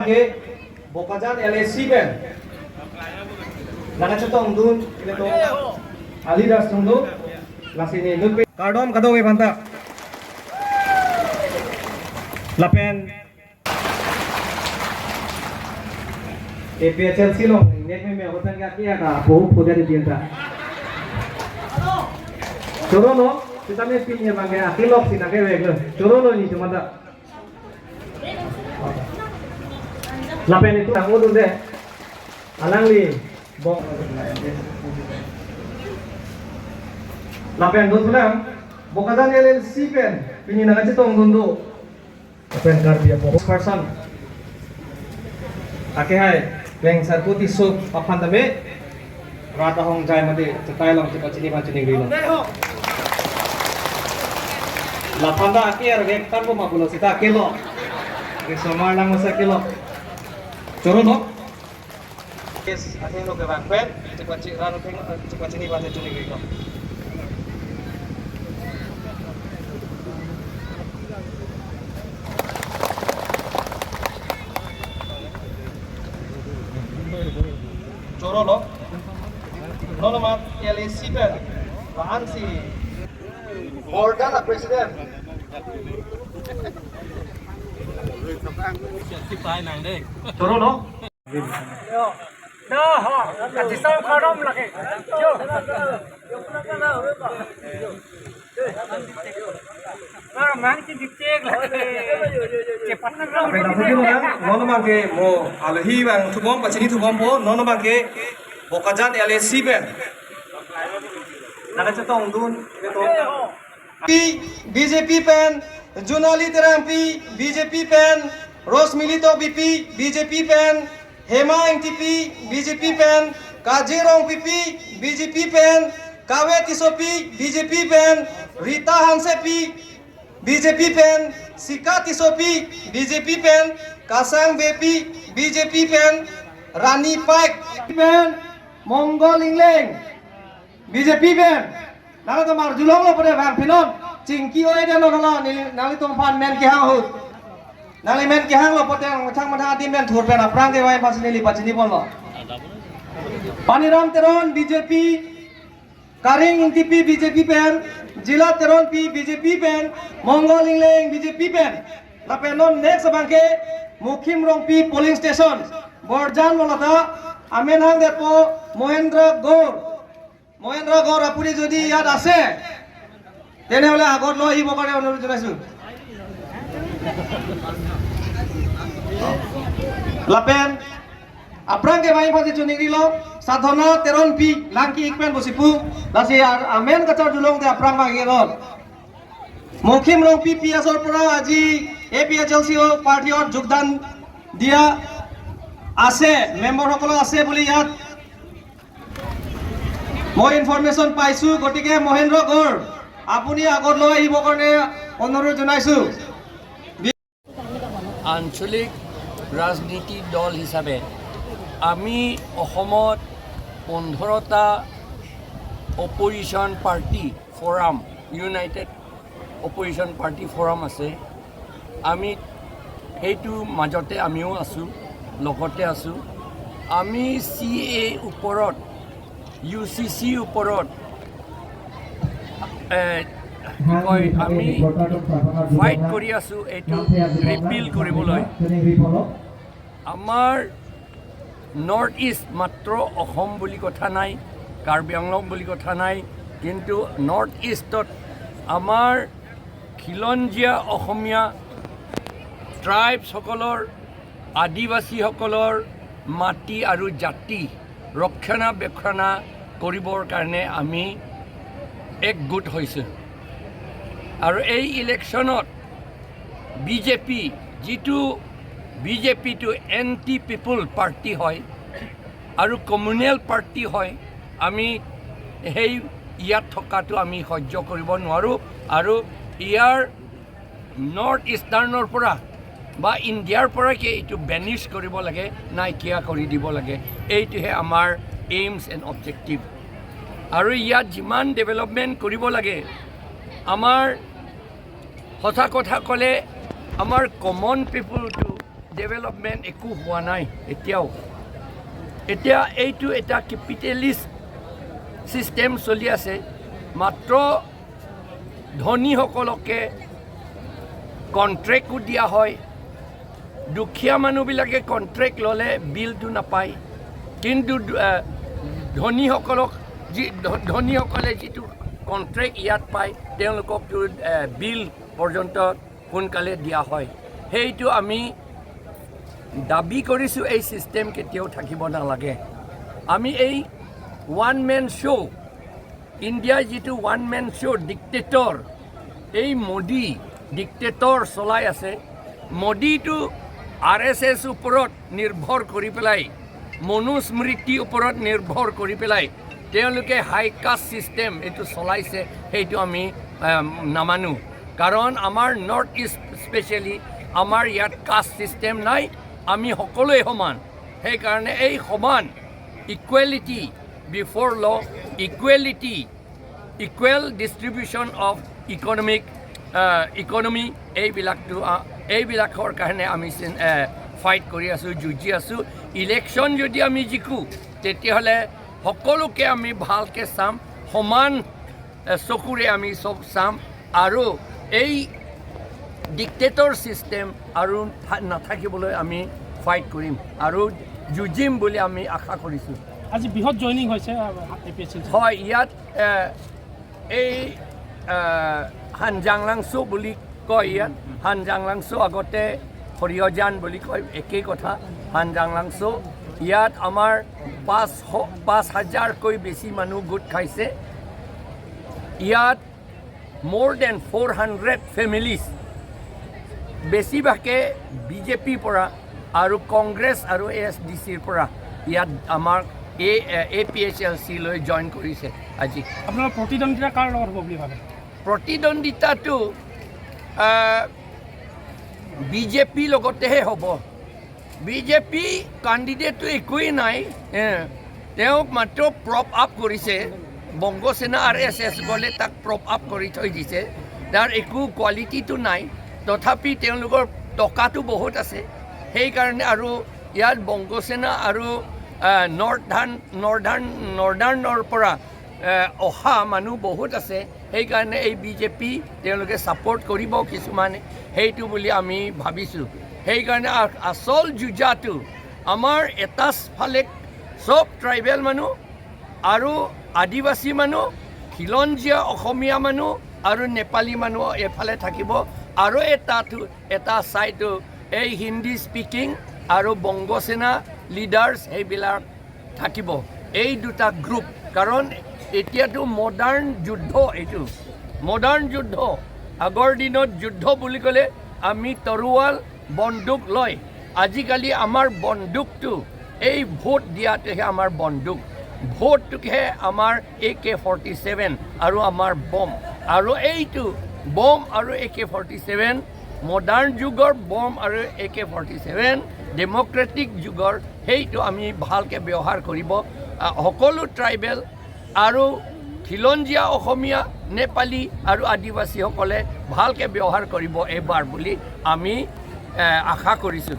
Ke Bokajan LAC ben. Nanga chutong dun ile to Ali Das tungdu lasini nut kardom kado ke banta. Lapen APHL silong net me hotan ka kiya ka বহু পূজা দি দিনটা চরলো সিতামে পিনে mange akilok sinake weglo chorolo ni tumanda lapen itu ang udun de alangli bong lapen dun tulang bokajan LLC pen pini na kasi tong dundu lapen karbia po person ake hai leng sarputi sok papan dame rata hong jai mate chatai long chipa chini ba chini gilo lapanda ake ar vek tan bo mabulo sita akelo ke somar lang masa akelo choro no yes ake lo ke bang pen chipa chi ran theng chipa chini ba chini gilo choro lo nonomat LAC pen baansi Bordana president choro no nonomangke mo alhi bang thubom pachini thubom po nonomangke Bokajan LAC pen naka chatong dun to P BJP pen Junali Terang P BJP pen Rosmilito BP BJP pen Hema NTP BJP pen Kajirong PP BJP pen Kawe Tiso P BJP pen Rita Hanse P BJP pen Sika Tiso P BJP pen Kasang BP BJP pen Rani Paik pen Mangal Ingleng BJP pen nala to mar julong lo pare bang phinon chingki oi de no no nali tom phan men ki hang hut nali men ki hang lo pote chang ma tha din men thur pen aprang ke wai pasini li pachini bon lo Paniram Teron BJP Karing NTP BJP pen Jila Teron P BJP pen Mangal Ingleng BJP pen la penon next bangke Mukhim Rong P polling station Borjan molata amen hang depo Mahendra Gaur Mahendra Gaur আপুনি যদি ইয়াত আছে তেনেহ'লে আগত লৈ আহিবৰ কাৰণে অনুৰোধ জনাইছোঁ। লাপেন aprang ke mai phaji chuni lo sadhana teron pi langki ikpen bosipu lasi amen kachar julong de aprang ma geron Mukhim Rong P P এছৰ পৰা আজি A P H L C পাৰ্টিত যোগদান দিয়া আছে মেম্বাৰসকলো আছে বুলি ইয়াত মই ইনফৰমেশ্যন পাইছোঁ। গতিকে মহেন্দ্ৰ গৌৰ আপুনি আগত লৈ আহিবৰ কাৰণে অনুৰোধ জনাইছোঁ। আঞ্চলিক ৰাজনীতিক দল হিচাপে আমি অসমত 15টা opposition party forum, united opposition party forum আছে। আমি সেইটো মাজতে আমিও আছোঁ, লগতে আছোঁ। আমি চি এ ওপৰত, ইউ চি চি ওপৰত কি কয়, আমি ফাইট কৰি আছোঁ এইটো ৰিপিল কৰিবলৈ। আমাৰ নৰ্থ ইষ্ট মাত্ৰ অসম বুলি কথা নাই, কাৰ্বি আংলং বুলি কথা নাই, কিন্তু নৰ্থ ইষ্টত আমাৰ খিলঞ্জীয়া অসমীয়া ট্ৰাইবছসকলৰ, আদিবাসীসকলৰ মাটি আৰু জাতি ৰক্ষণাবেক্ষণা কৰিবৰ কাৰণে আমি একগোট হৈছোঁ। আৰু এই ইলেকশ্যনত বিজেপি, যিটো বিজেপিটো এণ্টি পিপুল পাৰ্টি হয় আৰু কমিউনেল পাৰ্টি হয়, আমি সেই ইয়াত থকাটো আমি সহ্য কৰিব নোৱাৰোঁ। আৰু ইয়াৰ নৰ্থ ইষ্টাৰ্ণৰ পৰা বা ইণ্ডিয়াৰ পৰাই এইটো বেনিছ কৰিব লাগে, নাইকিয়া কৰি দিব লাগে। এইটোহে আমাৰ এইমছ এণ্ড অবজেক্টিভ। আৰু ইয়াত যিমান ডেভেলপমেণ্ট কৰিব লাগে, আমাৰ সঁচা কথা ক'লে আমাৰ কমন পিপুলটো ডেভেলপমেণ্ট একো হোৱা নাই এতিয়াও। এতিয়া এইটো এটা কেপিটেলিষ্ট ছিষ্টেম চলি আছে। মাত্ৰ ধনীসকলকে কণ্ট্ৰেক্টো দিয়া হয়। দুখীয়া মানুহবিলাকে কণ্ট্ৰেক্ট ল'লে বিলটো নাপায়, কিন্তু ধনীসকলে যিটো কণ্ট্ৰেক্ট ইয়াত পায়, তেওঁলোককতো বিল পৰ্যন্ত সোনকালে দিয়া হয়। সেইটো আমি দাবী কৰিছোঁ, এই ছিষ্টেম কেতিয়াও থাকিব নালাগে। আমি এই ওৱান মেন শ্ব', ইণ্ডিয়াৰ যিটো ওৱান মেন শ্ব' ডিক্টেটৰ, এই মোদী ডিক্টেটৰ চলাই আছে। মোদীটো আৰএছএছ ওপৰত নিৰ্ভৰ কৰি পেলাই, মনুস্মৃতিৰ ওপৰত নিৰ্ভৰ কৰি পেলাই তেওঁলোকে হাই কাষ্ট ছিষ্টেম এইটো চলাইছে। সেইটো আমি নামানো, কাৰণ আমাৰ নৰ্থ ইষ্ট স্পেচিয়েলি আমাৰ ইয়াত কাষ্ট ছিষ্টেম নাই। আমি সকলোৱে সমান। সেইকাৰণে এই সমান equality before law, equality, equal distribution of economy, এইবিলাকৰ কাৰণে আমি ফাইট কৰি আছোঁ, যুঁজি আছোঁ। ইলেকশ্যন যদি আমি জিকোঁ, তেতিয়াহ'লে সকলোকে আমি ভালকৈ চাম, সমান চকুৰে আমি চব চাম আৰু এই ডিক্টেটৰ ছিষ্টেম আৰু নাথাকিবলৈ আমি ফাইট কৰিম আৰু যুঁজিম বুলি আমি আশা কৰিছোঁ। আজি বৃহৎ জইনিং হৈছে এপিএইচএলচি। হয়, ইয়াত এই হানজাংলাংচু বুলি কয়। ইয়াত হানজাংলাংচু, আগতে সৰিয়হজান বুলি কয়, একেই কথা। হানজাংলাংচু ইয়াত আমাৰ 5,000কৈ বেছি মানুহ গোট খাইছে। ইয়াত more than 400 families, বেছিভাগে বিজেপিৰ পৰা আৰু কংগ্ৰেছ আৰু এছডিচিৰ পৰা ইয়াত আমাৰ এই এপিএইচএলচি লৈ জইন কৰিছে আজি। আপোনাৰ প্ৰতিদ্বন্দ্বিতা কাৰ লগত হ'ব বুলি ভাবে? প্ৰতিদ্বন্দ্বিতাটো বিজেপিৰ লগতেহে হ'ব। বিজেপি কেণ্ডিডেটটো একোৱেই নাই, তেওঁক মাত্ৰ প্ৰপ আপ কৰিছে। বংগসেনা আৰএছএছ গ'লে তাক প্ৰপ আপ কৰি থৈ দিছে। তাৰ একো কোৱালিটিটো নাই, তথাপি তেওঁলোকৰ টকাটো বহুত আছে, সেইকাৰণে। আৰু ইয়াত বংগসেনা আৰু নৰ্থাৰ্ণ নৰ্দাৰ্ণ নৰ্দাৰ্ণৰ পৰা অহা মানুহ বহুত আছে। সেইকাৰণে এই বিজেপি তেওঁলোকে ছাপৰ্ট কৰিব কিছুমানে, সেইটো বুলি আমি ভাবিছোঁ। সেইকাৰণে আচল যুঁজাটো আমাৰ এটা ফালে চব ট্ৰাইবেল মানুহ আৰু আদিবাসী মানুহ, খিলঞ্জীয়া অসমীয়া মানুহ আৰু নেপালী মানুহ এফালে থাকিব আৰু এটা ছাইডটো এই হিন্দী স্পিকিং আৰু বংগসেনা লিডাৰ্ছ সেইবিলাক থাকিব, এই দুটা গ্ৰুপ। কাৰণ এতিয়াতো মডাৰ্ণ যুদ্ধ, এইটো মডাৰ্ণ যুদ্ধ। আগৰ দিনত যুদ্ধ বুলি ক'লে আমি তৰোৱাল বন্দুক লয়। আজিকালি আমাৰ বন্দুকটো এই ভোট দিয়াটোহে আমাৰ বন্দুক, ভোটটোকহে আমাৰ একে-47 আৰু আমাৰ বম। আৰু এইটো বম আৰু একে-47, মডাৰ্ণ যুগৰ বম আৰু একে-47 ডেম'ক্ৰেটিক যুগৰ, সেইটো আমি ভালকৈ ব্যৱহাৰ কৰিব। সকলো ট্ৰাইবেল আৰু খিলঞ্জীয়া অসমীয়া, নেপালী আৰু আদিবাসীসকলে ভালকৈ ব্যৱহাৰ কৰিব এইবাৰ বুলি আমি আশা কৰিছোঁ।